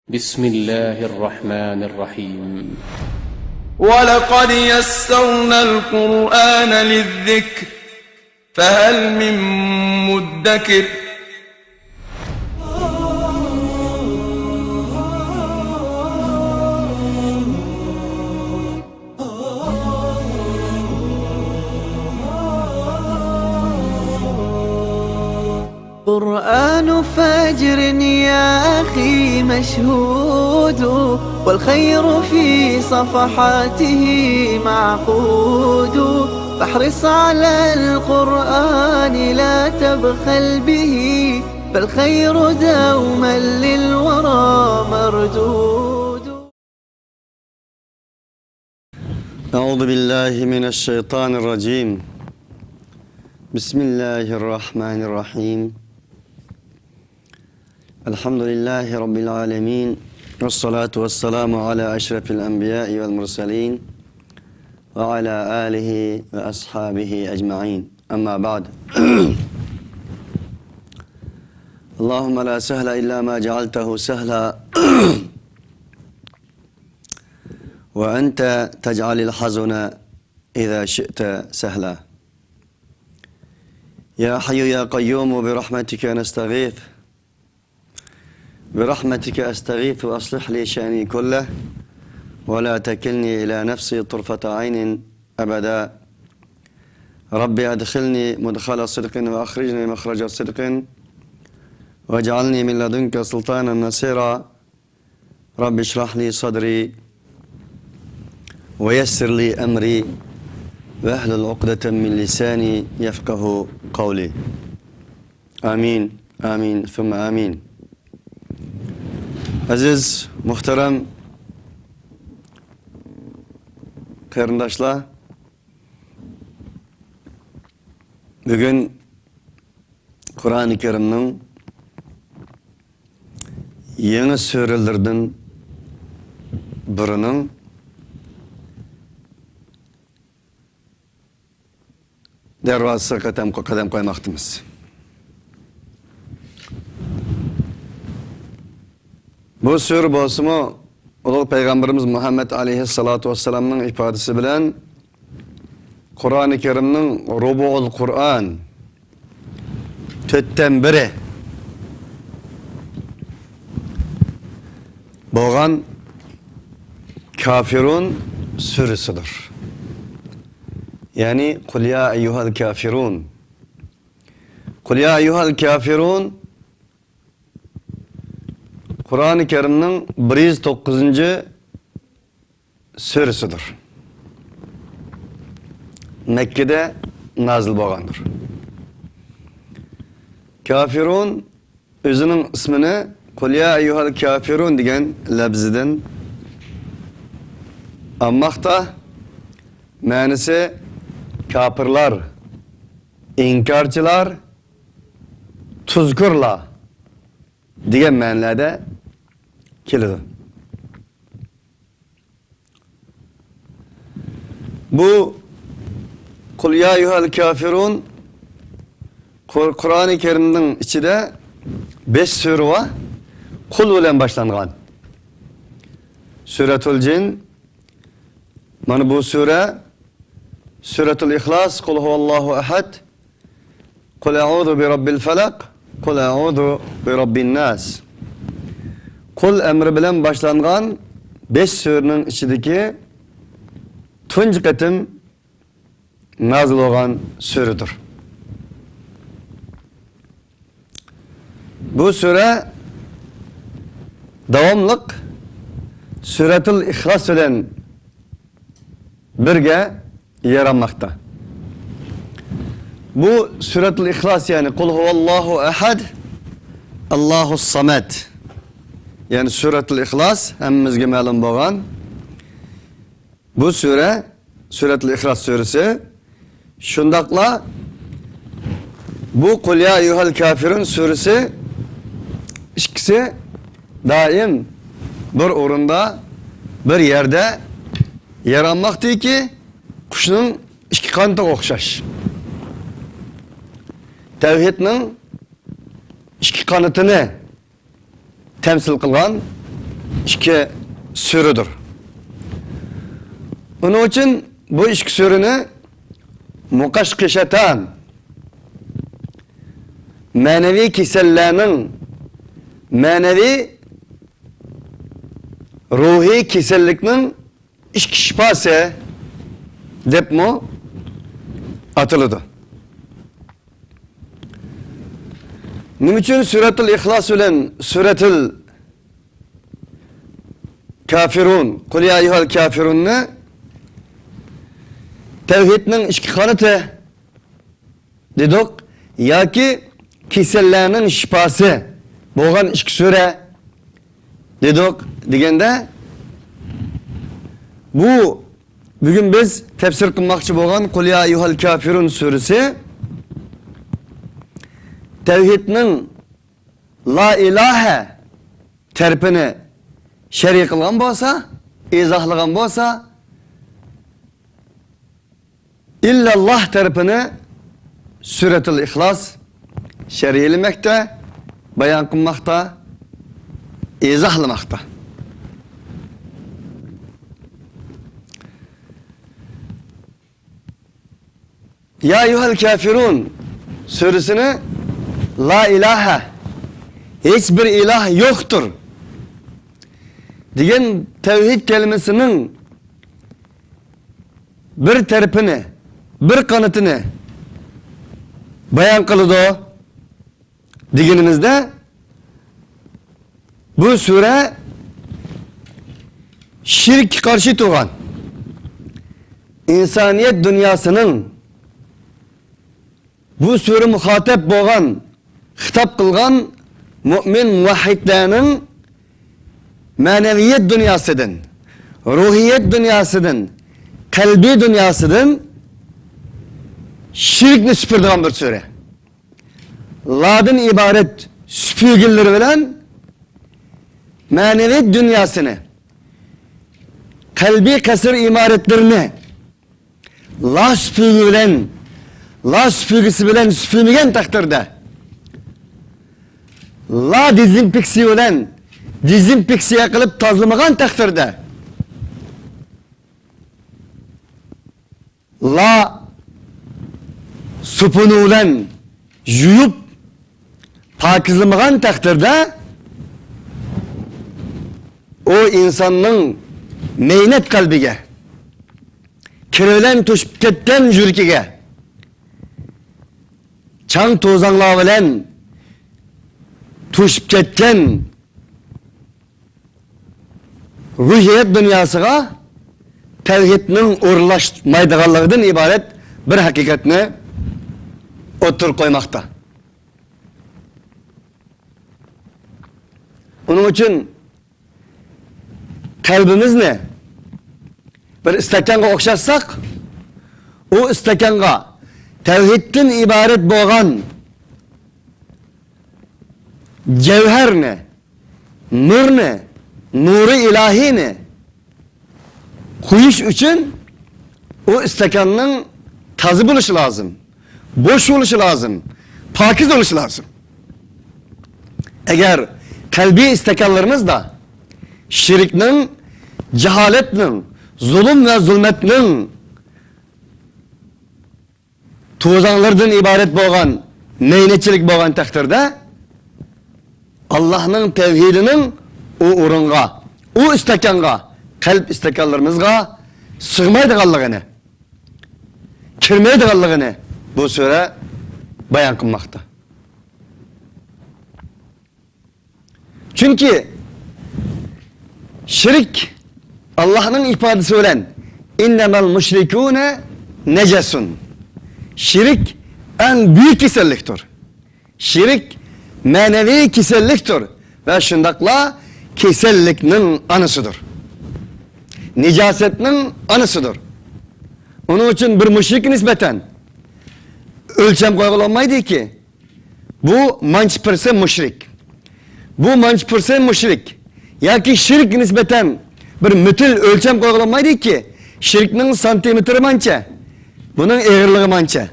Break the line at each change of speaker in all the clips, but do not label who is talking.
بسم الله الرحمن الرحيم.
ولقد يسرنا القرآن للذكر فهل من مدكر.
قرآن فجر يا أخي مشهود، والخير في صفحاته معقود، فاحرص على القرآن لا تبخل به، فالخير دوما للورى مردود.
أعوذ بالله من الشيطان الرجيم. بسم الله الرحمن الرحيم. الحمد لله رب العالمين، والصلاة والسلام على أشرف الأنبياء والمرسلين وعلى آله وأصحابه أجمعين. أما بعد. اللهم لا سهل إلا ما جعلته سهلا، وأنت تجعل الحزن إذا شئت سهلا. يا حي يا قيوم برحمتك نستغيث، برحمتك أستغيث، وأصلح لي شأني كله، ولا تكلني إلى نفسي طرفة عين أبدا. ربي أدخلني مدخل صدق وأخرجني مخرج صدق، واجعلني من لدنك سلطانا نصيرا. ربي اشرح لي صدري ويسر لي أمري واحلل عقدة من لساني يفقه قولي. آمين آمين ثم آمين. Aziz, muhterem qarindoshlar, bugün Kur'an-ı Kerim'nin yeni surelerinden birinin darvozasiga qadam qo'ymoqdamiz. Bu sure bo'lsa-mu, ulug' payg'ambarimiz Muhammad aleyhissalatu vesselam'ın ifadesi bilan Kur'an-ı Kerim'nin rubu'ul Kur'an to'rtdan biri bo'lgan Kafirun suresidir. Yani Kul ya eyyuhel kafirun. Kul ya eyyuhel kafirun Kur'an-ı Kerim'nin 109. suresidir. Mekke'de nazil bo'lgandir. Kafirun özünün ismini Kul ya eyyuhel kafirun degan lafzidan almoqda. Ma'nisi kafirlar, inkarchilar, tuzkurlar degan ma'nolarda keladi. Bu Kul ya eyyuhel kafirun Kur'an-ı Kerim'nin içinde 5 sure var. Kul bilan başlangan. Suretul Cin, mana bu sure, Suretul İhlas, Kul huvallahu ehad, Kul e'udhu bi rabbil felak, Kul e'udhu bi rabbin nas. Kul emri bilan başlangan 5 surenin içindeki tunç qatim nazil olgan suredir. Bu sure davamlıq Suretul İhlas bilan birga yaranmoqda. Bu Suretul İhlas yani Kul huvallahu ehad, Allahu samed. Yani Suretul İhlas hammamizga ma'lum bo'lgan bu sure Suretul İhlas suresi. Şundaqla bu Kul ya eyyuhel kafirun suresi ikkisi daim bir o'rinda bir yerda yer almoqdaki qushning ikki qantiga o'xshash. Tavhidning ikki qanotini temsil qilgan ئىككى سۈرىدۇر. ئۇنىڭ ئۈچۈن بۇ ئىككى سۈرىنى مۇقەشقىشەتان مەنىۋى كېسەللەرنىڭ مەنىۋى روھىي كېسەللىكنىڭ ئىككى شىپاسى دەپمۇ ئاتىلىدۇ. نېمە ئۈچۈن سۈرەتۇل ئىخلاس بىلەن سۈرەتۇل كافىرۇن، قۇل يا ئەييۇھەل كافىرۇننى تەۋھىدنىڭ ئىككى قانىتى دېدۇق ياكى كېسەللەرنىڭ شىپاسى بولغان ئىككى سۈرە دېدۇق دېگەندە، بۇ بۈگۈن بىز تەپسىر قىلماقچى بولغان قۇل يا ئەييۇھەل كافىرۇن سۈرىسى تەۋھىدنىڭ لا ئىلاھە تەرىپىنى شەرھ قىلغان بولسا، ئىزاھلىغان بولسا، ئىللاللاھ تەرىپىنى سۈرەتۇل ئىخلاس شەرھلىمەكتە، بايان قىلماقتا، ئىزاھلىماقتا. يا ئەييۇھەل كافىرۇن سۈرىسىنى لا ئىلاھە، ھېچبىر ئىلاھ يوقتۇر دېگەن تەۋھىد كەلىمىسىنىڭ بىر تەرىپىنى، بىر قانىتىنى بايان قىلىدۇ دېگىنىمىزدە، بۇ سۈرە شىرككە قارشى تۇرغان ئىنسانىيەت دۇنياسىنىڭ بۇ سۈرە مۇخاتەپ بولغان، خىتاب قىلغان مۆمىن مۇۋەھھىدلەرنىڭ مەنىۋىيەت دۇنياسىدىن، روھىيەت دۇنياسىدىن، قەلبىي دۇنياسىدىن شىركنى سۈپۈرىدىغان بىر سۈرە. لادىن ئىبارەت سۈپۈرگىلىرى بىلەن مەنىۋىيەت دۇنياسىنى، قەلبىي قەسىر ئىمارەتلىرىنى لا سۈپۈرگە بىلەن، لا سۈپۈرگىسى بىلەن سۈپۈرمىگەن تەقدىردە، لا دېزىنفېكسىيە بىلەن دېزىنفېكسىيە قىلىپ تازىلىمىغان تەقدىردە، لا سوپۇنى بىلەن يۇيۇپ پاكىزلىمىغان تەقدىردە، ئۇ ئىنساننىڭ مەينەت قەلبىگە، كىر بىلەن توشۇپ كەتكەن يۈرىكىگە، چاڭ توزانلار بىلەن توشۇپ كەتكەن روھىيەت دۇنياسىغا تەۋھىدنىڭ ئورۇنلاشمايدىغانلىقىدىن ئىبارەت بىر ھەقىقەتنى ئوتتۇرىغا قويماقتا. ئۇنىڭ ئۈچۈن قەلبىمىزنى بىر ئىستاكانغا ئوخشاتساق، ئۇ ئىستاكانغا تەۋھىدتىن ئىبارەت بولغان جەۋھەرنى، نۇرنى، نۇرى ئىلاھىنى قويۇش ئۈچۈن ئۇ ئىستاكاننىڭ تازا بولۇشى لازىم، بوش بولۇشى لازىم، پاكىز بولۇشى لازىم. ئەگەر قەلبىي ئىستاكانلىرىمىزدا شىركنىڭ، جاھالەتنىڭ، زۇلۇم ۋە زۇلمەتنىڭ توزانلىرىدىن ئىبارەت بولغان مەينەتچىلىك بولغان تەقدىردە، ئاللاھنىڭ تەۋھىدىنىڭ ئۇ ئورۇنغا، ئۇ ئىستاكانغا، قەلب ئىستاكانلىرىمىزغا سىغمايدىغانلىقىنى، كىرمەيدىغانلىقىنى بۇ سۈرە بايان قىلماقتا. چۈنكى شىرك ئاللاھنىڭ ئىپادىسى بىلەن ئىننەمەل مۇشرىكۇنە نەجەسۇن. شىرك ئەڭ بۈيۈك كېسەللىكتۇر. شىرك مەنىۋى كېسەللىكتۇر ۋە شۇنداقلا كېسەللىكنىڭ ئانىسىدۇر. نىجاسەتنىڭ ئانىسىدۇر. ئۇنىڭ ئۈچۈن بىر مۇشرىككە نىسبەتەن ئۆلچەم قويغىلى بولمايدىكى، بۇ مانچە پىرسەنت مۇشرىك، بۇ مانچە پىرسەنت مۇشرىك ياكى شىرككە نىسبەتەن بىر مىتىل ئۆلچەم قويغىلى بولمايدىكى، شىركنىڭ سانتىمېتىرى مانچە، بۇنىڭ ئېغىرلىقى مانچە.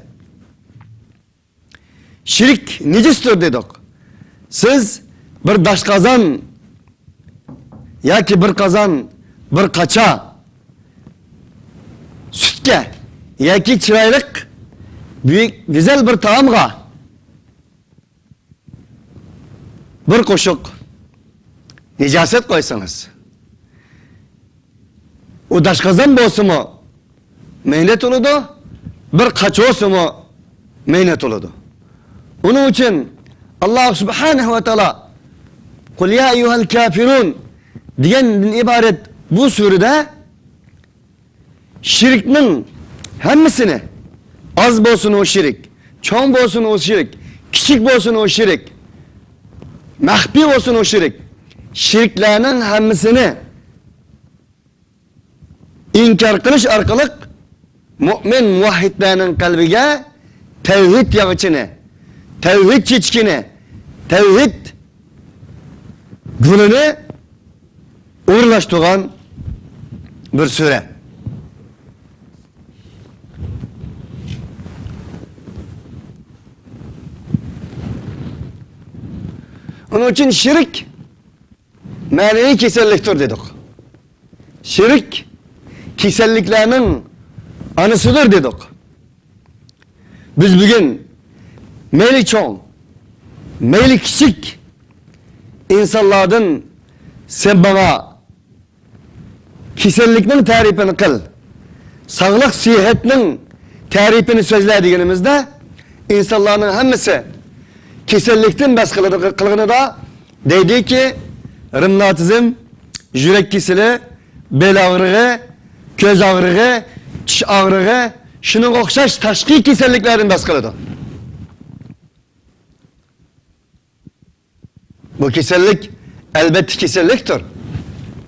شىرك نىجىستۇر دېدۇق. سىز بىر داشقازان yoki bir qozon bir qacha sutga yoki chiroyli buyuk go'zal bir taomga bir qo'shiq nijosat qo'ysangiz, u doshqozon bo'lsinmi mehnat bo'ladi, bir qacha bo'lsinmi mehnat bo'ladi. Uning uchun Alloh subhanahu va taolo Qul ya eyyuhel kafirun degandan iborat bu surada shirkning hammasini, az bo'lsin o shirk, cho'ng bo'lsin o shirk, kichik bo'lsin o shirk, maxfiy bo'lsin o shirk, shirklarning hammasini inkor qilish orqali mo'min muvahhidlarning qalbiga tavhid yog'ichini, tavhid chechkini, tavhid gulini o'rlashtirgan bir sura. Onun için şirk manevi keselliktir dedik. Şirk keselliklerinin anısıdır dedik. Biz bugün meyli çoğ, meyli kiçik insanlardan sen bana keselliknin tarifini qil, sağlık sihatning tarifini sözle deganimizde insanların hemmisi kesellikten bas qilganida deydiki revmatizm, yürek kesili, bel ağrığı, köz ağrığı, tish ağrığı, şunun o'xshash tashqi keselliklardan bas qiladi. Bu kesellik elbette keselliktir.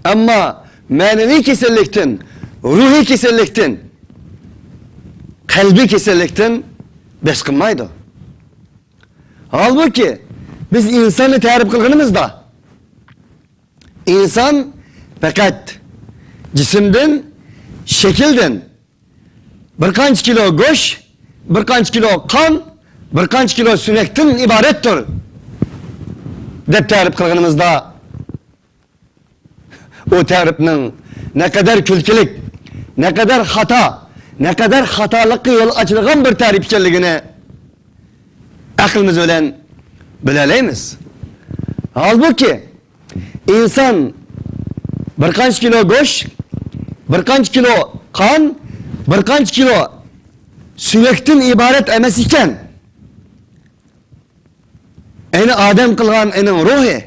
Ama manevi kesellikten, ruhi kesellikten, kalbi kesellikten bes qilmaydi. Halbuki biz insanı tarif qilganimizda insan fakat cisimden, şekilden bir qancha kilo go'sht, bir qancha kilo qon, bir qancha kilo sunakdan iboratdir deb tarif qilganimizda o tarifning ne kadar külkilik, ne kadar xato, ne kadar xatolikka yo'l ochilgan bir tarif ekanligini aqlimiz bilan bilalaymiz. Halbuki insan bir qancha kilo go'sht, bir qancha kilo qon, bir qancha kilo suyakdan iborat emas ekan. Eni odam qilgan ening ruhi,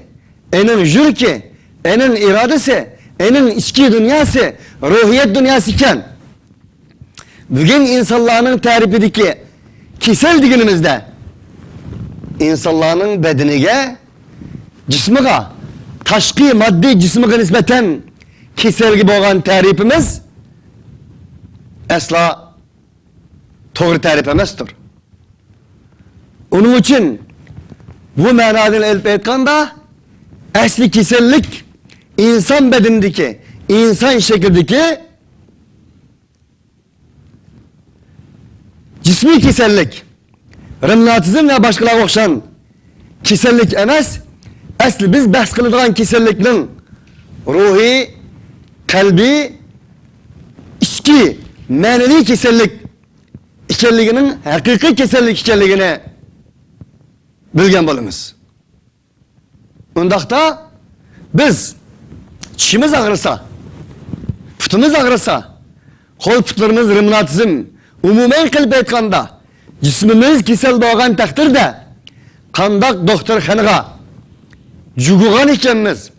ening yurki, ening irodasi, ening ichki dunyosi, ruhiyat dunyosi ekan. Bugün insanlarning tarifidagi kesal deganimizda insanlarning bedeniga, jismiga, tashqi moddiy jismiga nisbatan kesalga bo'lgan tarifimiz aslo to'g'ri tarif emasdir. Uning uchun bu ma'nodan elib aytganda asli kesellik insan bedenindeki, insan şeklindeki cismi kesellik, revmatizm ve başkalarına o'xshagan kesellik emas, asli biz bahs qiladigan kesellikning ruhiy, qalbiy, ichki, ma'naviy kesellik ekanligining haqiqiy kesellik ekanligini bilgan bo'lamiz. Undaqda biz tishimiz og'risa, putimiz og'risa, qo'l putlarimiz revmatizm, umuman qilib aytganda jismimiz kasal bo'lgan taqdirda qandoq doktorxonaga yugurgan ekanmiz,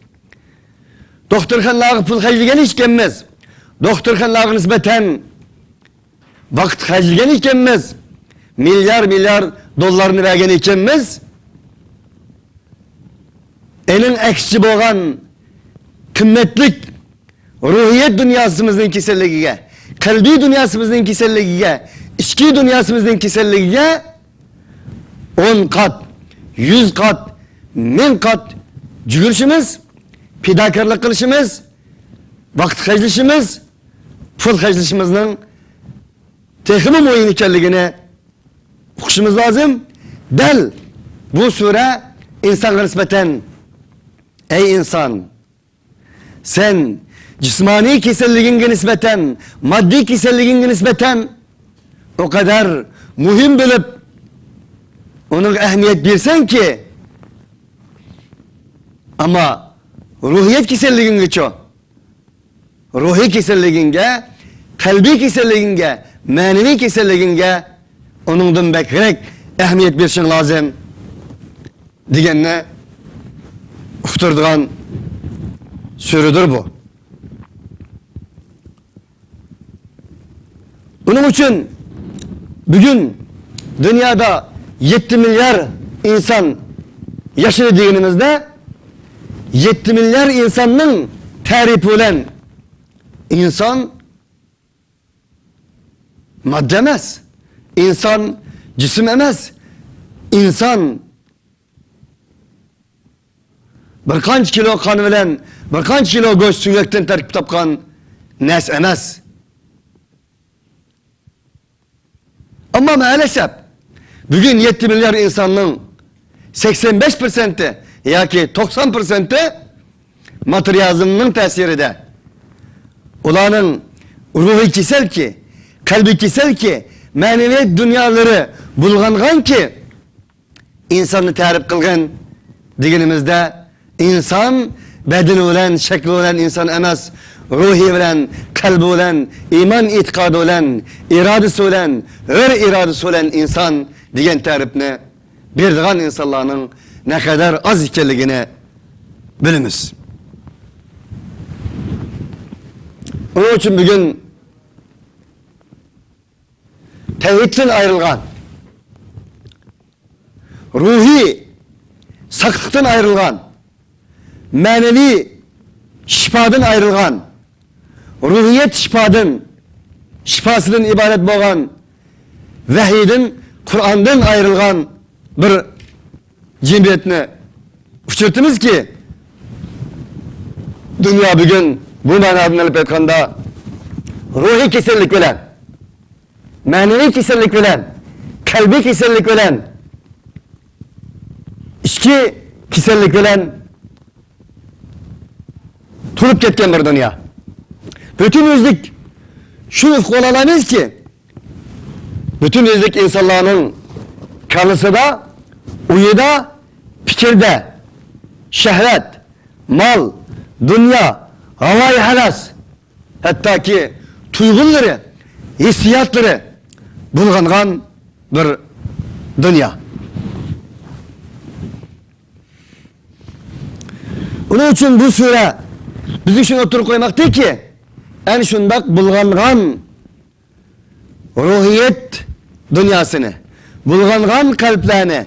doktorxonalarga pul xarjlagan ekanmiz, doktorxonalarga nisbatan vaqt xarjlagan ekanmiz, milyar milyar dollarni bergan ekanmiz, ening aksi bo'lgan qimmatlik ruhiyat dunyosimizning kasalligiga, qalbiy dunyosimizning kasalligiga, ichki dunyosimizning kasalligiga 10 qat, 100 qat, 1000 qat yugurishimiz, fidokorlik qilishimiz, vaqt xarjlashimiz, pul xarjlashimizning texmi muhim ekanligini uqishimiz lozim. Dal bu sura insonga nisbatan ey inson, Sen cismani keselligingga nisbatan, maddiy keselligingga nisbatan o kadar muhim bilip onun ehemmiyet bersen ki, ama ruhiyet keselligingga, ruhiy keselligingga, qalbiy keselligingga, ma'naviy keselligingga onundan bekirek ehemmiyet berishing lazım deganni uqtirdigan suridir bu. Bunun için bugün dünyada 7 milyar insan yaşıyor deganimizde 7 milyar insanın tarifi olan insan madde emas, insan cisim emas, insan bir qancha kilo qon bilan bir qancha kilo go'sht suyakdan tarkib topgan nas emas. Ama maalesef bugün 7 milyar insanın 85% yoki 90% materyalizmning ta'sirida. Ularning ruhi keselki, kalbi keselki, ma'naviyat dunyoları bulg'anganki insonni ta'rif qilgan deganimizda insan bedeni bilan, shakli bilan inson emas, ruhi bilan, qalbi bilan, iymon e'tiqodi bilan, irodasi bilan, hur irodasi bilan inson degan ta'rifni berdigan insonlarning ne kadar az ekanligini bilamiz. Onun için bugün tevhidden ayrılgan, ruhi saklıktan ayrılgan, manevi şifadan ayrılgan, ruhiyet şifadan, şifasından ibaret bo'lgan vahiydan, Kur'an'dan ayrılgan bir cemiyetni uchirtimiz ki dünya bugün bu ma'nodan olib aytganda ruhiy kasallik bilan, ma'naviy kasallik bilan, qalbiy kasallik bilan, ichki kasallik bilan to'lib ketgan bir dunyo. Bütün yüzlük şunu ufuk olamayız ki bütün yüzlük insanların kalısıda, uyuda, fikirde, şehvet, mal, dünya, havai halas, hatta ki duyguları, hissiyatları bulgangan bir dünya. Onun için bu sure bizi şunu oturup koymakta ki en şundak bulgangan ruhiyet dünyasını, bulgangan kalplerini,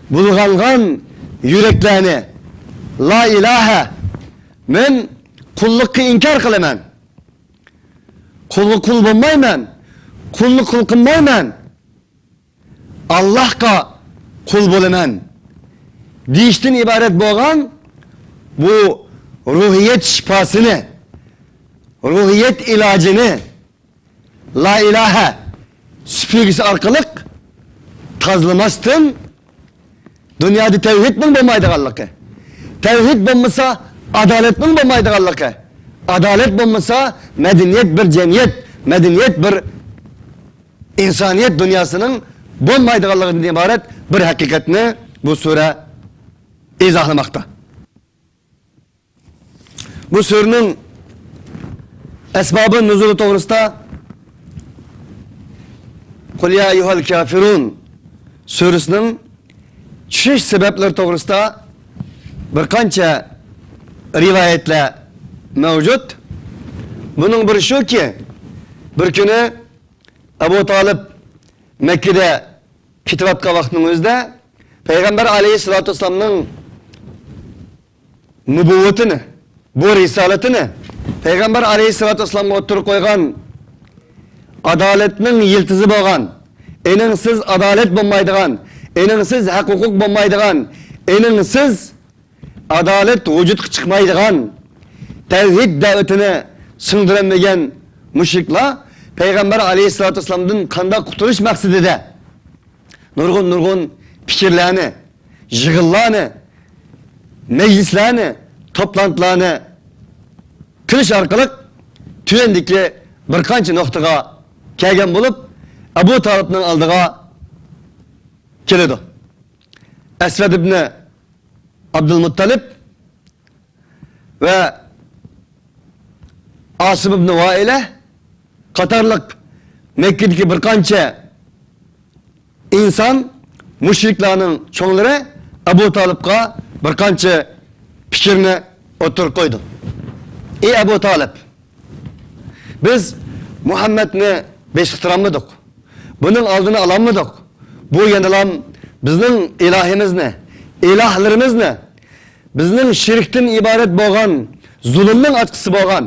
bulgangan yüreklerini la ilahe men kullukka inkar qilaman. Kullu kul bo'lmayman. Kullu kul qilmayman. Allohga kul bo'laman. Deyishdan iborat bo'lgan bu ruhiyet şifasını, ruhiyet ilacını la ilahe süpürgesi orqali tozalamasdan dünyada tevhidning bo'lmaydiganligi, tevhid bo'lmasa adaletning bo'lmaydiganligi, adalet bo'lmasa medeniyet bir cemiyet, medeniyet bir insaniyet dünyasının bo'lmaydiganligidan iborat bir haqiqatni bu sure izahlamoqda. Bu surenin esbabı nuzulu to'g'risida Kul ya eyyuhel kafirun suresining tushish sabablari to'g'risida bir qancha rivayetler mevcut. Bunun biri şu ki bir günü Ebu Talib Mekke'de ketayotgan vaqtning o'zida Peygamber aleyhissalatu vesselam'ın nübüvvetini, bu risaletini Peygamber aleyhissalatu vesselam'a oturup qo'ygan adaletning yiltizi bo'lgan, eningsiz adalet bo'lmaydigan, eningsiz haq hukuk bo'lmaydigan, eningsiz adalet vujudga chiqmaydigan tevhid davetini singdiramagan müşriklar Peygamber aleyhissalatu vesselam'dan qanday qutulish maqsadida nurg'un nurg'un fikirlarni, yig'inlarni, meclislarni, toplantılarni qilish orqali tuvandagi bir qancha nuqtaga kelgan bo'lib, Abu Talibning oldiga keladi. Asvad ibn Abdulmuttalib va Asim ibn Vaile qatorliq Mekke'dagi bir qancha inson mushriklarning cho'nglari Abu Talibga bir qancha fikrni o'tirib qo'ydi. Ey Abu Talib, biz Muhammedni beşiktiramadık. Bunun aldını alamadık. Bu yenilam bizning ilahimizni, ilahlarimizni, bizning shirkdan iborat bo'lgan, zulmning ochqisi bo'lgan,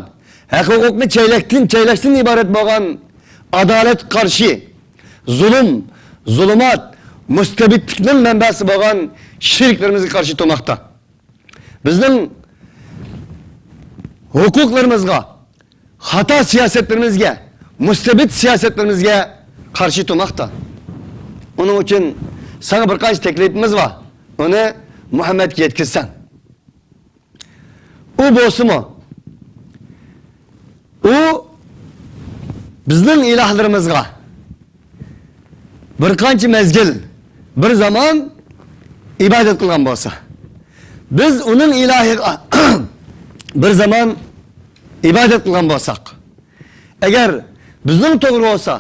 haq huquqni chaylashdan iborat bo'lgan adalet qarshi zulm, zulumat, mustabidlikning manbasi bo'lgan shirklarimizga qarshi turmoqda. Bizning huquqlarimizga, xato siyosetlerimizga, mustabid siyosetlerimizga qarshi turmoqda. Onun uchun sana bir qancha taklifimiz bor. Uni Muhammedga yetkazsan. U bo'lsinmi? U bizning ilahlarimizga bir qancha mezgil, bir zaman ibodat qilgan bo'lsa, biz uning ilahiga bir zaman ibodat qilgan bo'lsak, agar bizning to'g'ri bo'lsa,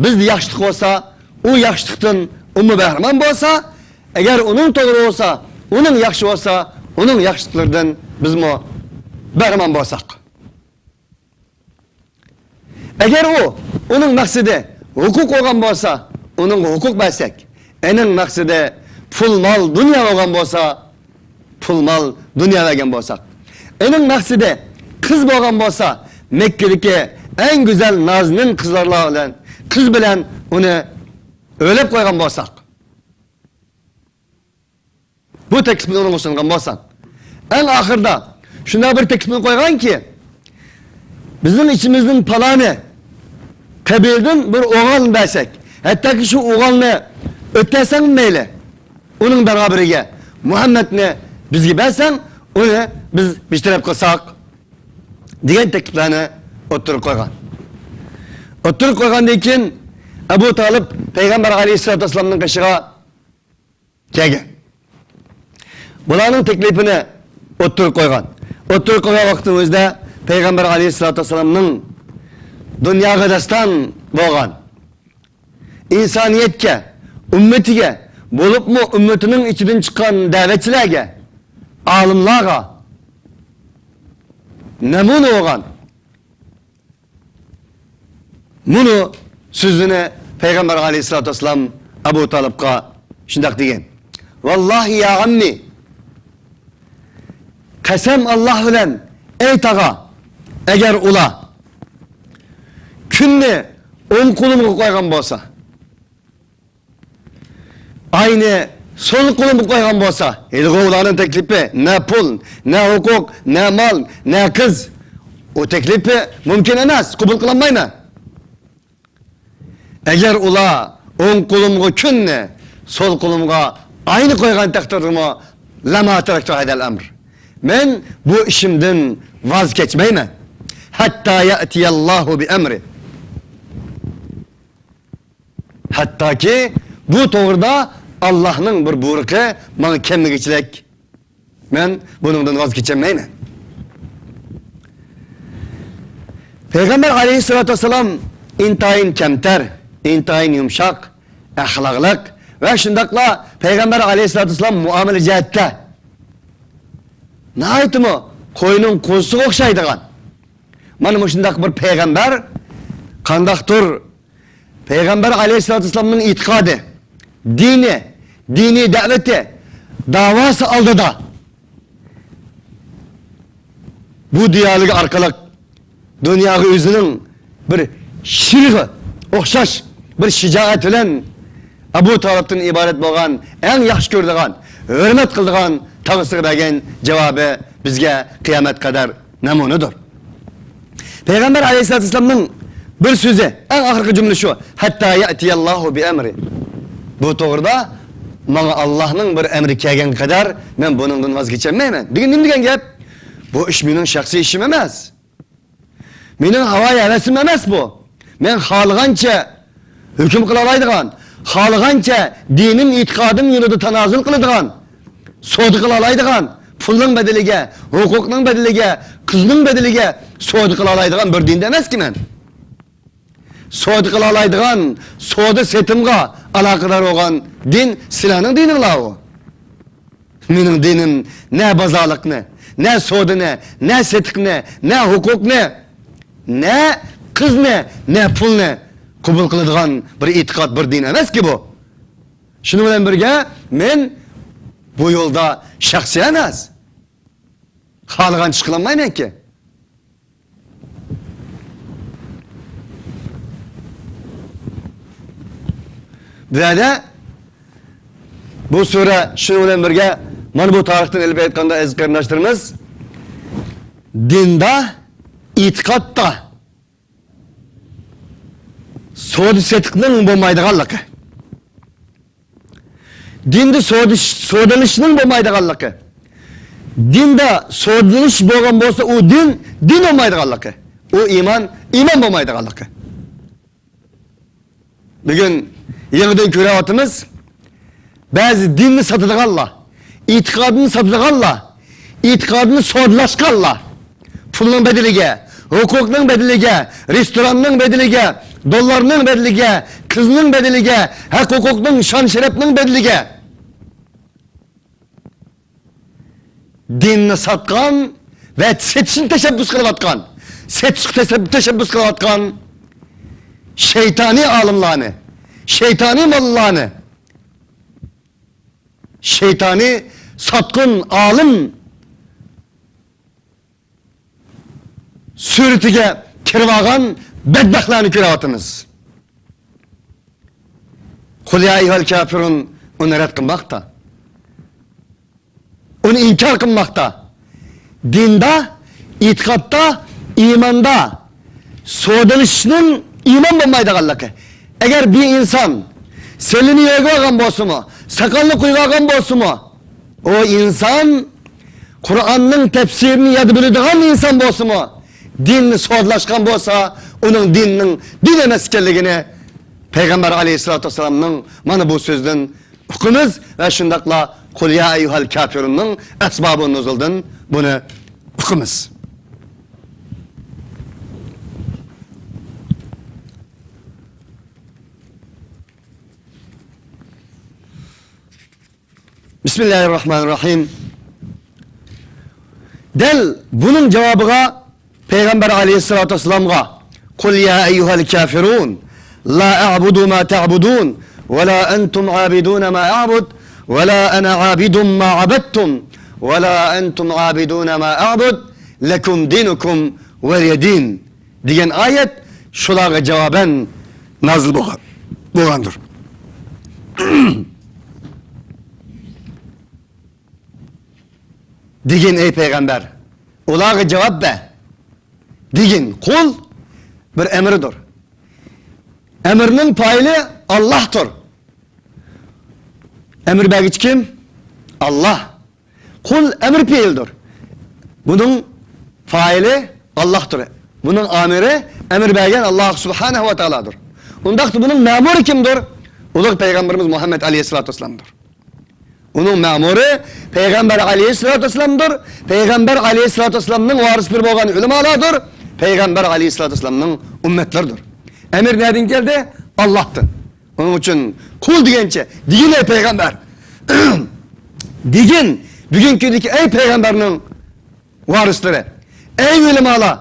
bizda yaxshilik bo'lsa, u yaxshilikdan ummi bahramon bo'lsa, agar uning to'g'ri bo'lsa, uning yaxshi bo'lsa, uning yaxshiliklaridan bizmi bahramon bo'lsak. Agar u uning maqsadi huquq bo'lgan bo'lsa, uning huquq bersak, uning maqsadi pul, mol, dunyo bo'lgan bo'lsa, pul, mol, dunyo bergan bo'lsak, uning maqsadi qiz bo'lgan bo'lsa, Mekke'dagi eng go'zal nozinin qizlar bilan, qiz bilan uni o'ylab qo'ygan bo'lsak, bu taklifni uningga sungan bo'lsak, eng oxirida shunday bir taklifni qo'yganki, bizning ichimizning paloni qabildan bir o'g'il bersak, hattoki shu o'g'ilni o'tasang mayli, uning barobariga Muhammadni bizga bersang, uni biz bishtirab qilsak degan takliflarni o'tirib qo'ygan. O'tirib qo'ygandan keyin Abu Talib Payg'ambar aleyhissalatu vesselamning qishig'a kelgan. Bularning taklifini o'tirib qo'ygan. O'tirib qo'ygan vaqtning o'zida Payg'ambar aleyhissalatu vesselamning dunyoga daston bo'lgan insoniyatga, ummatiga, bo'libmi ummatining ichidan chiqqan da'vatchilarga, olimlarga namuna bo'lgan bunu so'zini Payg'ambar aleyhissalatu vesselam Abu Talibga shundoq degan: Vallahi ya ammi, qasam Alloh bilan, ey tag'a, agar ular kunni o'ng qo'limga qo'ygan bo'lsa, ayni so'l qo'limga qo'ygan bo'lsa, ilg'u ularning taklifi na pul, na huquq, na mol, na qiz, u taklifi mumkin emas, qabul qilolmayman. Agar ular o'ng qo'limga kunni, so'l qo'limga ayni qo'ygan taqdirda lama taraktu hadal amr. Men bu ishimdan voz kechmayman. Hatta ya'tiyallohu bi amri. Hattoki bu to'g'rida Allohning bir buyrug'i menga kelmagunchalik men buningdan voz kecholmayman. Payg'ambar aleyhissalatu vesselam intayin kamtar, intayin yumshoq, axloqliq va shundoqla Payg'ambar aleyhissalatu vesselam muomala jihatda nihoyatmi qo'yning qo'zisiga o'xshaydigan. Mana shundoq bir payg'ambar qandaqdir Payg'ambar aleyhissalatu vesselamning e'tiqodi, dini, diniy da'vati, davosi oldida bu dialog orqali dunyoga o'zining bir shirg'i o'xshash bir shijoat bilan Abu Talibdan iborat bo'lgan eng yaxshi ko'radigan, hurmat qiladigan tog'asiga bergan javobi bizga qiyomat qadar namunadir. Payg'ambar aleyhissalatu vesselamning bir so'zi, eng oxirgi jumla shu: Hatta ya'tiyallohu bi amri. Bu to'g'rida menga Allohning bir emri kelgan qadar men buningdan voz kecholmayman. Degan nima degan gap? Bu ish mening shaxsiy ishim emas. Mening havoyi havasim emas bu. Men xohlagancha hukm qila oladigan, xohlagancha dinim, e'tiqodim yo'lida tanozul qiladigan, savdo qila oladigan, pulning badaliga, huquqning badaliga, qizning badaliga savdo qila oladigan bir dinda emaski men. Savdo qila oladigan, savdo setimga aloqador bo'lgan din sizlarning dininglar u. Mening dinim ne bozorlikni, ne savdoni, ne setiqni, ne huquqni, ne qizni, ne pulni qabul qiladigan bir e'tiqod, bir din emaski bu. Shuning bilan birga men bu yo'lda shaxsiy emas. Xohlagan ish qilolmaymanki. Bu yerda bu sura shuning bilan birga mana bu tarixdan ilib aytganda aziz qarindoshlarimiz, dinda, e'tiqodda savdo setiqning bo'lmaydiganligi, dinda savdolashishning bo'lmaydiganligi, dinda savdolanish bo'lgan bo'lsa u din, din bo'lmaydiganligi, u iymon, iymon bo'lmaydiganligi. Bugun yangidan ko'ryapmiz, ba'zi dinni sotadiganlar, e'tiqodini sotadiganlar, e'tiqodini savdolashganlar pulning badaliga, huquqning badaliga, restoranning badaliga, dollarning badaliga, qizning badaliga, haq huquqning, shon sharafning badaliga dinni sotgan va setishni tashabbus qilayotgan, setishga tashabbus qilayotgan şeytani alimlarni, şeytani mollarni, şeytani satqın alim suratiga kirib olgan badbaxtlarni ko'ryapmiz. Qul ya ayyuhal kafirun uni rad qilmoqda. Uni inkor qilmoqda. Dinda, e'tiqodda, iymonda savdolashishning iymon bo'lmaydiganligi. Agar bir inson selini yerga olgan bo'lsa-mu, soqolni quyib olgan bo'lsa-mu, o inson Qur'onning tafsirini yod biladigan inson bo'lsa-mu, dinni savdolashgan bo'lsa, uning dinning din emas ekanligini Payg'ambar aleyhissalatu vesselamning mana bu so'zidan uqimiz va shundoqla Qul ya ayyuhal kafirunning asbobi nuzuldan buni uqimiz. Bismillahirrahmanirrahim. Del bunun cevabıga Peygamber aleyhissalatu vesselam'a Kul ya eyyuhel kafirun la a'budu ma ta'budun ve la entum abidun ma a'bud ve la ana abidun ma abettum ve la entum abidun ma a'bud lekum dinukum veliye din degan ayet şularga cevaben nazil bo'lgandir. Degin ey peygamber, ularga cevap be. Degin kul bir emridir. Emrinin paylı Allah'tır. Emir bergiç kim? Allah. Kul emir fiildir. Bunun faili Allah'tır. Bunun amiri emir bergen Allah Subhanahu ve Teala'dır. Undaqda bunun memuru kimdir? Ulug' Peygamberimiz Muhammed Aleyhisselatü Vesselam'dır. Onun memuru Peygamber Aleyhisselatü Vesselam'dır. Peygamber Aleyhisselatü Vesselam'ın varisleri bo'lgan ulamalardır. Peygamber Aleyhisselatü Vesselam'ın ümmetleridir. Emir nereden geldi? Allah'tan. Onun için kul degancha, degin ey peygamber. Degin bugünkü ey peygamberinin varisleri. Ey ulamalar.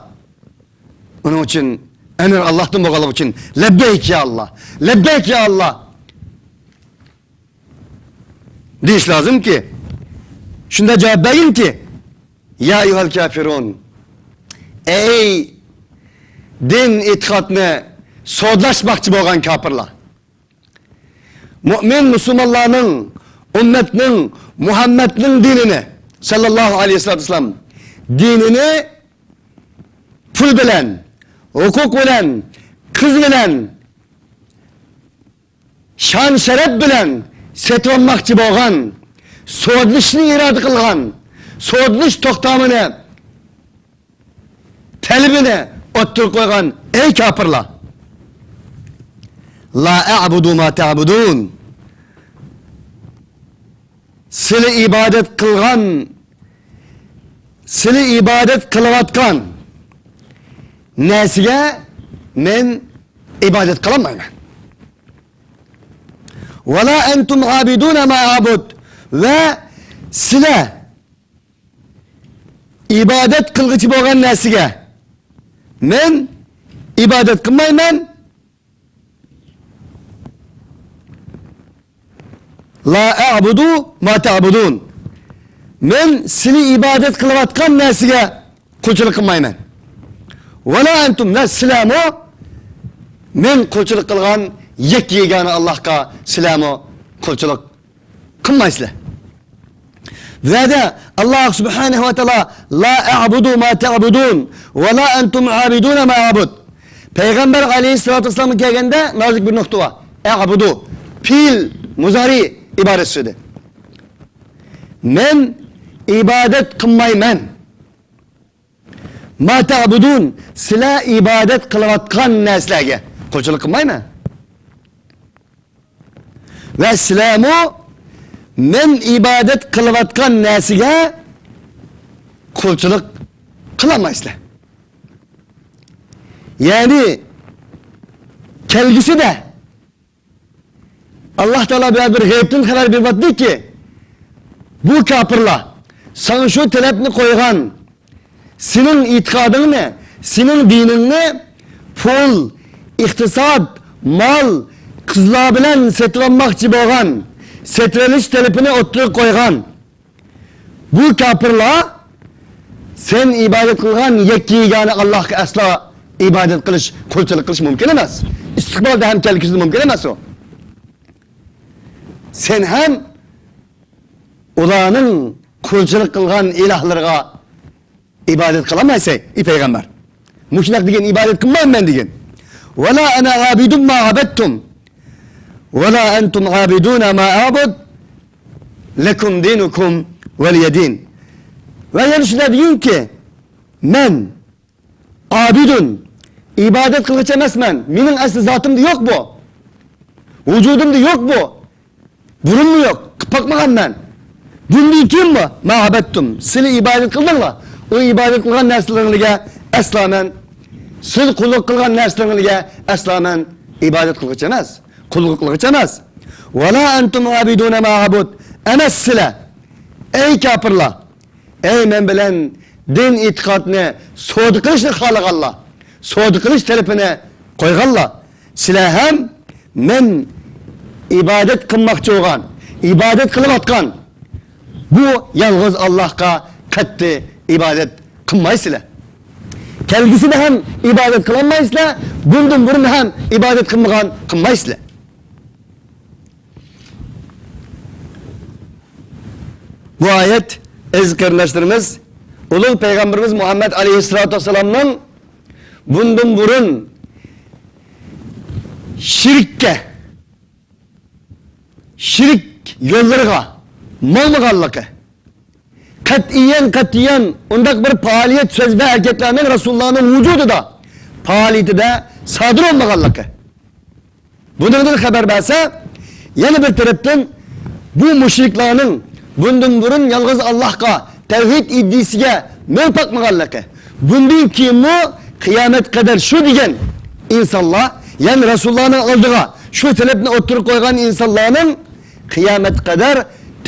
Onun için emir Allah'tan bo'lganligi uchun lebbeyk ya Allah. Lebbeyk ya Allah. Deyish lazım ki shunda javob bergin ki ya eyyuhel kafirun, ey din e'tiqodni sodlashmoqchi bo'lgan kofirlar, mo'min musulmonlarning, ummatning, Muhammadning dinini sallallohu alayhi vasallam dinini pul bilan, hukuk bilan, qiz bilan, shon sharaf bilan setib olmoqchi bo'lgan, sodlishni iroda qilgan, sodlish to'xtamini, talabini o'ttirgan o'ttirib qo'ygan ey kofirlar, la a'budu ma ta'budun, sizlar ibodat qilgan, sizlar ibodat qilayotgan narsaga men ibodat qilolmayman. Ve la entum abidun ma abud, ve sizlar ibodat qilg'uchi bo'lgan narsaga men ibodat qilmayman. La a'budu ma ta'budun, men sizlar ibodat qilayotgan narsaga qulchilik qilmayman. Ve la entum, ne sizlarmi men qulchilik qilgan yakka yagona Allohga sizlarmi qulchilik qilmaysizlar. Ve de Allah subhanahu ve teala la a'budu ma ta'budun ve la entum abidun ma a'bud. Peygamber aleyhissalatu vesselam kelgende nazik bir nokta var. A'budu fiil muzari ibaresidir. Men ibadet qilmayman. Ma ta'budun, sizlar ibadet qilayotgan narsalarga qulchilik qilmayman. Ve sizlarmi men ibadet qilayotgan narsaga qulchilik qilolmaysizlar. Ya'ni kelgusida Allah Teala bir g'aybdan xabar beryaptiki, bu kofirlar sana shu talabni qo'ygan, sening e'tiqodingni, sening diningni pul, iqtisod, mol, qizlar bilan sotib olmoqchi bo'lgan, setilish talabini o'tirib qo'ygan bu kofirlar sen ibodat qilgan yakka yagona Allohga aslo ibodat qilish, qulchilik qilish mumkin emas. Istiqbolda ham kelgusida mumkin emas u. Sen ham ularning qulchilik qilgan ilohlariga ibodat qilolmaysan, ey payg'ambar. Mushnaq degan ibodat qilmayman degan. Ve la ana abidun ma abadtum ve la entum abidun ma abud lekum dinukum veliyedin. Ve yana shunday deginki, men abidun, ibodat qilg'uchi emasman. Mening asli zotimda yo'q bu. Vujudimda yo'q bu. Burunmu yo'q, qilib boqmaganman. Bundan keyin mi? Ma abadtum. Sizlar ibodat qildinglar. O ibodat qilgan narsalaringizga aslo men, siz qulluq qilgan narsalaringizga aslo men ibodat qilg'uchi emas, qulluq qilg'uchi emas. Ve la entum abidun ma abud. Emas sizlar. Ey kofirlar, ey men bilan din e'tiqodni savdo qilishni xohlaganlar, savdo qilish talabini qo'yganlar, sizlar ham men ibodat qilmoqchi bo'lgan, ibodat qilayotgan bu yolg'iz Allohga qat'iy ibodat qilmaysizlar. Kelgusida ham ibodat qilolmaysizlar, bundan burun ham ibodat qilmagan qilmaysizlar. Bu ayet aziz qarindoshlarimiz, ulug' payg'ambarimiz Muhammad aleyhissalatu vesselam'ın bundan burun şirkке, şirk yo'llariga molmaganligi, qat'iyan qat'iyan undaq bir faaliyet söz ve hareketlerinin Resulullah'ın vücudida faaliyetida sodir olmaganligi. Bundan xabar bersa, yana bir tarafdan bu mushriklarning bundan burun yolg'iz Allohga tavhid iddisiga mo'l boqmaganligi, bundan keyinmi qiyomat qadar shu degan insonlar, ya'ni Resulullah'ın oldiga shu talabni o'tirib qo'ygan insonlarning qiyomat qadar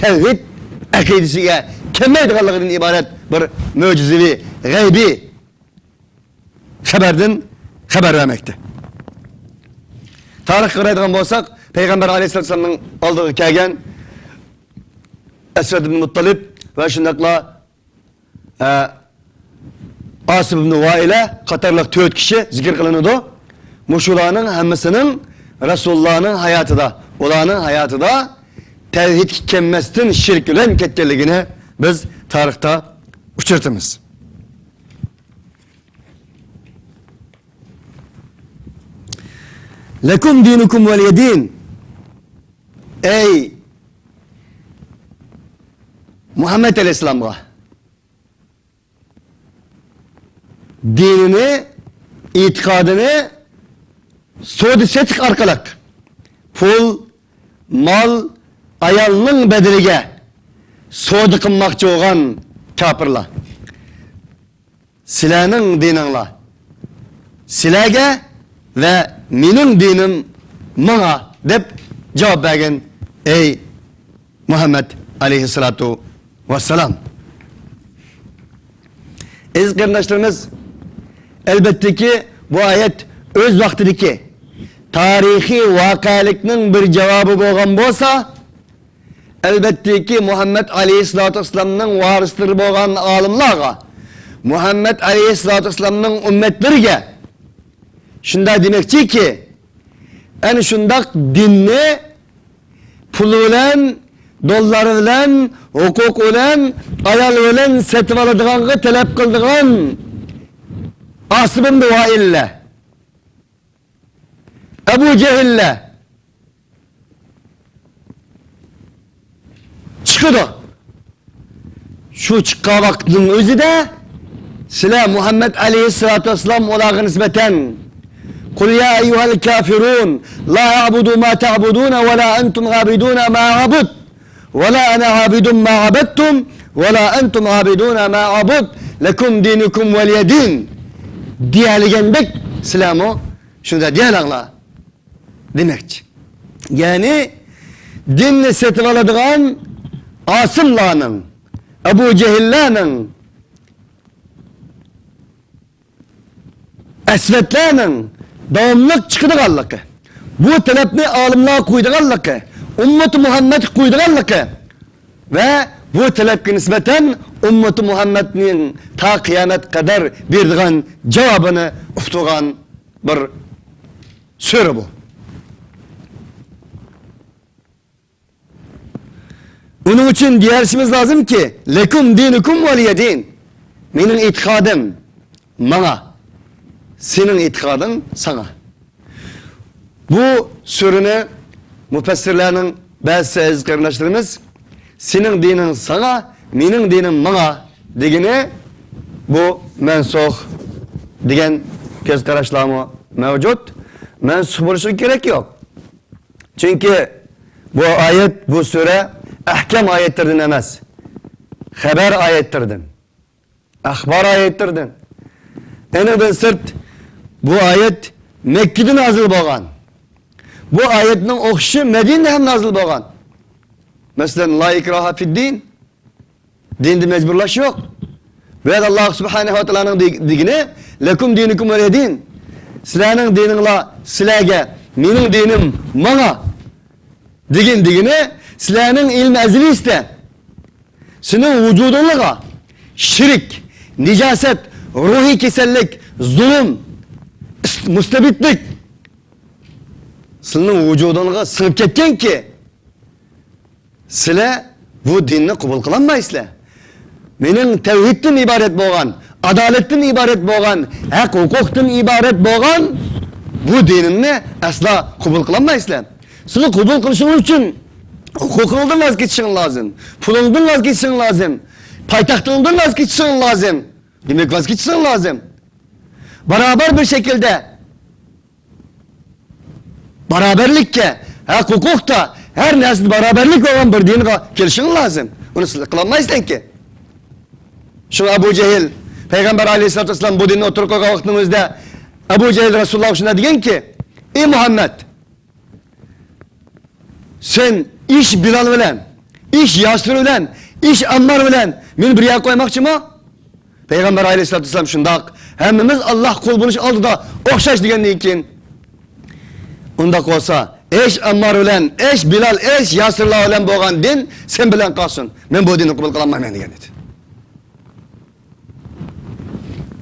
tavhid aqidasiga kelmaydiganligidan iborat bir mo'jizaviy g'aybiy xabardan xabar bermoqda. Tarix qaraydigan bo'lsak, Payg'ambar aleyhissalatu vesselamning oldiga kelgan Esved ibn Muttalib va shundaqla Asib ibn Vaila qatorliq 4 kishi zikr qilinadi. Mushularning hammasining Resulullah'ın hayotida, ularning hayotida tevhid kelmasdan shirk bilan ketganligini biz tarixda uchratamiz. Lekum dinukum veliyedin. Ey Muhammed Aleyhisselam'a dinini, itiqadini soda setiq orqali pul, mol, ayolning badaliga soda qilmoqchi bo'lgan kofirlar. Sizlarning dininglar sizlarga va mening dinim menga deb javob bergin ey Muhammed aleyhissalatu vesselam. Aziz qarindoshlarimiz, elbette ki bu ayet öz vaktideki tarihi vakalikning bir cevabı bo'lgan bo'lsa, elbette ki Muhammed aleyhissalatu vesselamның varislari bo'lgan olimlarga, Muhammed aleyhissalatu vesselamның ümmetleriga shunday demoqchiki, ana shundoq dinni puli bilan, dollari bilan, huquq bilan, ayol bilan setib oladiganga talab qildigan Asım ibn Vail'le, Ebu Cehil'le çıkıdı. Şu çıkka vaktinin özü de sizler Muhammed Aleyhisselatü Vesselam ularga nisbeten Kul ya eyyuhel kafirun la a'budu ma ta'budun ve la entum abidun ma abud ve la ana abidun ma abedtum ve la entum abidun ma abud lekum dinukum veliye din diyeligandek sizlarmi shunda deyalanglar demekçi. Yani dinni setib oladigan Asımlarning, Ebu Cehillerning, Esvetlerning davomliq chiqadiganligi, bu talabni olimlar qo'ydiganligi, ummati Muhammad qo'ydiganligi va bu talabga nisbatan ummati Muhammadning ta qiyomat qadar berdigan javobini uqtirgan bir sura bu. Onun için diyerişimiz lazım ki lekum dinukum veliye din. Mening itiqadım bana, senin itikadın sana. Bu sureni müfessirlerinin bazı aziz kardeşlerimiz senin dinin sana, mening dinim bana degeni bu mensuh degan ko'z qarashlarmi mavjud. Mensuh bo'lishi kerak yok. Çünkü bu ayet, bu sure ahkam ayetlerden emas, haber ayetlerden, ahbar ayetlerden. Enidan sırt bu ayet Mekke'de nazil bo'lgan. Bu ayetning o'qishi Medine'de ham nazil bo'lgan. Mesela la ikraha fid din. Dinde mecburlaş yok. Ve Allah Subhanahu ve Teala'nın degini lekum dinukum veliye din. Sizlarning dininglar sizlarga, mening dinim manga degan degini sizlarning ilmi azliysi sening vücudunga şirk, nicaset, ruhi kesellik, zulüm, mustabitlik sening vücudunga singib ketganki sizlar bu dinni qabul qilolmaysizlar. Mening tevhiddan iborat bo'lgan, adaletdan iborat bo'lgan, haq huquqdan iborat bo'lgan bu dinimni aslo qabul qilolmaysizlar. Seni qabul qilishing uchun hukukundan vazgeçişin lazım. Pulundan vazgeçişin lazım. Payitahtından vazgeçişin lazım. Demek vazgeçişin lazım. Beraber bir şekilde beraberlikке, hak hukukta her nesli beraberlik olan bir dinge kelişin lazım. Onu kılamayız ki. Şu Ebu Cehil, Peygamber aleyhissalatü vesselam bu dinni oturup koygan vaktimizde Ebu Cehil Resulullah şuna degan ki, ey Muhammed, sen iş Bilal bilan, iş Yasir bilan, iş Ammar bilan meni bir yerga qo'ymoqchimi? Peygamber aleyhissalatü vesselam shundoq, hammamiz Allah qo'l bo'lish oldida o'xshash degandan keyin undaq bo'lsa, ish Ammar bilan, ish Bilal, ish Yasirlar bilan bo'lgan din sen bilan qolsin. Men bu dinni qabul qilolmayman degan edi.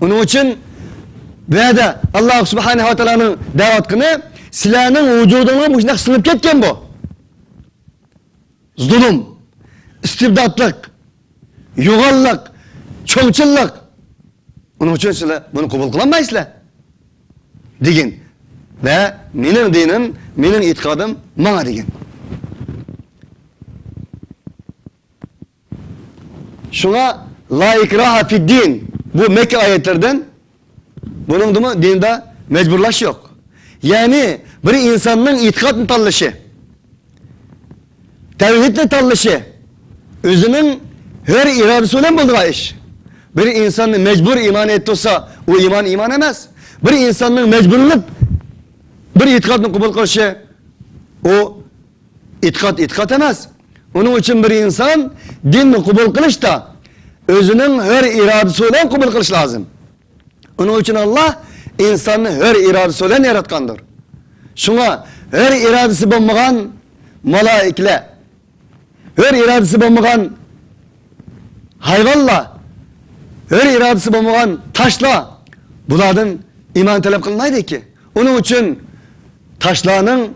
Uning uchun bu yerda Alloh subhanahu va taoloning da'vatini sizlarning vujudingizga shundoq singib ketgan bu. Zulüm, istibdodlik, yo'g'onlik, cho'ngchillik. Uning uchun sizlar buni qabul qilolmaysizlar. Degan va mening dinim, mening e'tiqodim menga degan. Shunga la ikraha fid din bu Mekke ayetlerinden Bunun dinde mecburlaş yok. Yani bir insanın itikadını tanlışı, tevhidini tanlışı, özünün her iradesi olan bulduğu iş. Bir insanın mecbur iman ettiğse o iman iman emez. Bir insanın mecburlanıp bir itikadını kabul kılışı o itikat itikat emez. Onun için bir insan dinni kabul kılışta özünün her iradesi olan kabul kılış lazım. Onun için Allah insanı her iradesi olan yaratkandır. Şuna her iradesi bulmagan malaikle, her iradesi bulmagan hayvanla, her iradesi bulmagan taşla bulardan iman talep kılınaydı ki. Onun için taşlarının,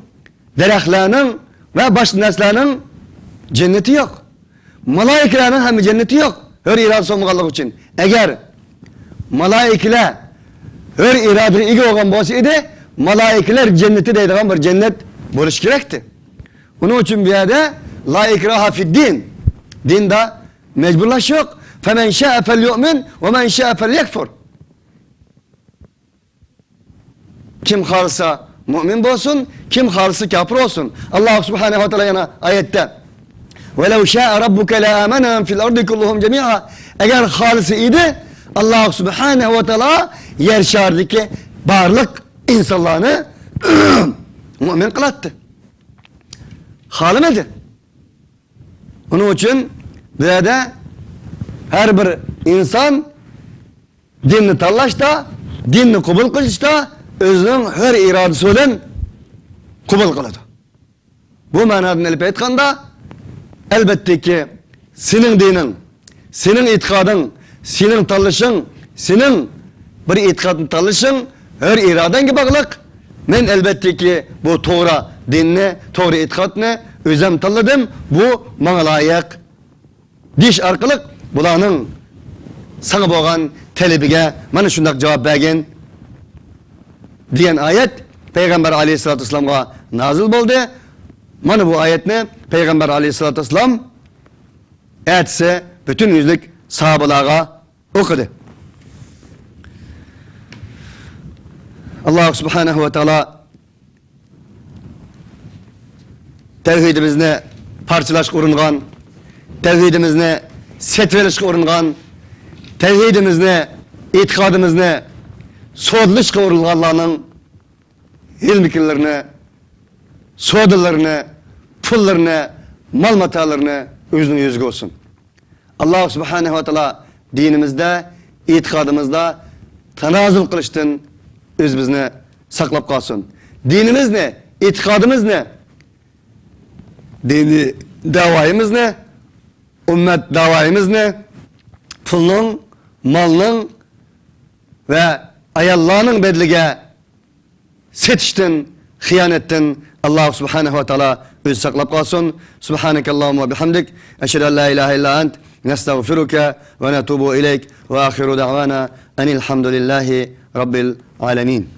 dereklerinin ve başka neslerinin cenneti yok. Malaiklerin hem cenneti yok. Her iradesi olmaganlık için. Eğer malaikler her iradeye ega bo'lgan bo'lsa edi, malaikalar cenneti deydigan bir cennet bo'lish kerakdi. Onun için bu yerde la ikraha fid din. Dinde mecburlaş yok. Femen şa'e fel yu'min ve men şa'e fel yekfur. Kim halsa mümin olsun, kim halsa kafir olsun. Allah Subhanahu ve Teala yana ayette وَلَوْ شَاءَ رَبُّكَ لَآمَنَ مَنْ فِي الْأَرْضِ كُلُّهُمْ جَمِيعًا. Eğer halisi idi, Allah Subhanahu ve Teala yer şarındaki varlık insanlarını mümin kılattı. Halimedi. Onun için böyle her bir insan dinni tanlashda, dinni qabul qilishda o'zining her irodasi bilan qabul qiladi. Bu ma'nodan ilib aytganda elbette ki senin dinin, senin itikadın, senin tanlışın, senin bir itikadını tanlışın her iradenge bağlıq. Men elbette ki bu doğru dinni, doğru itikadını özüm tanladım. Bu bana layık. Diş arkalık bularning sana bo'lgan talebiga mana shundoq javob bergin degan ayet Peygamber aleyhissalatü vesselam'a nazil bo'ldi. Mana bu ayetni Peygamber aleyhissalatü vesselam etse bütün yüzlük sahabalarga okudu. Allah subhanahu ve teala tevhidimizni parçalashga uringan, tevhidimizni setvelishga uringan, tevhidimizni, itikadımızı sodlishga uringanlarning ilmikillerini, sodalarını, pullarını, mal matalarını özünün yüzü olsun. Allah subhanahu ve teala dinimizde, itikadımızda tanazul qilishdan öz bizni saqlab qolsin. Dinimizni, itikadımız ne? Dini davayımız ne? Ümmet davayımız ne? Pulun, malının ve ayallarının bedlige setishdan, xiyanetdan Allah subhanahu ve teala öz saqlab qolsin. Subhanakallahumma bihamdik. Eşhedü en la ilahe illa ent. Nestağfiruke ve netubu ileyk. Ve ahiru da'vana enilhamdülillahi rabbil alemin.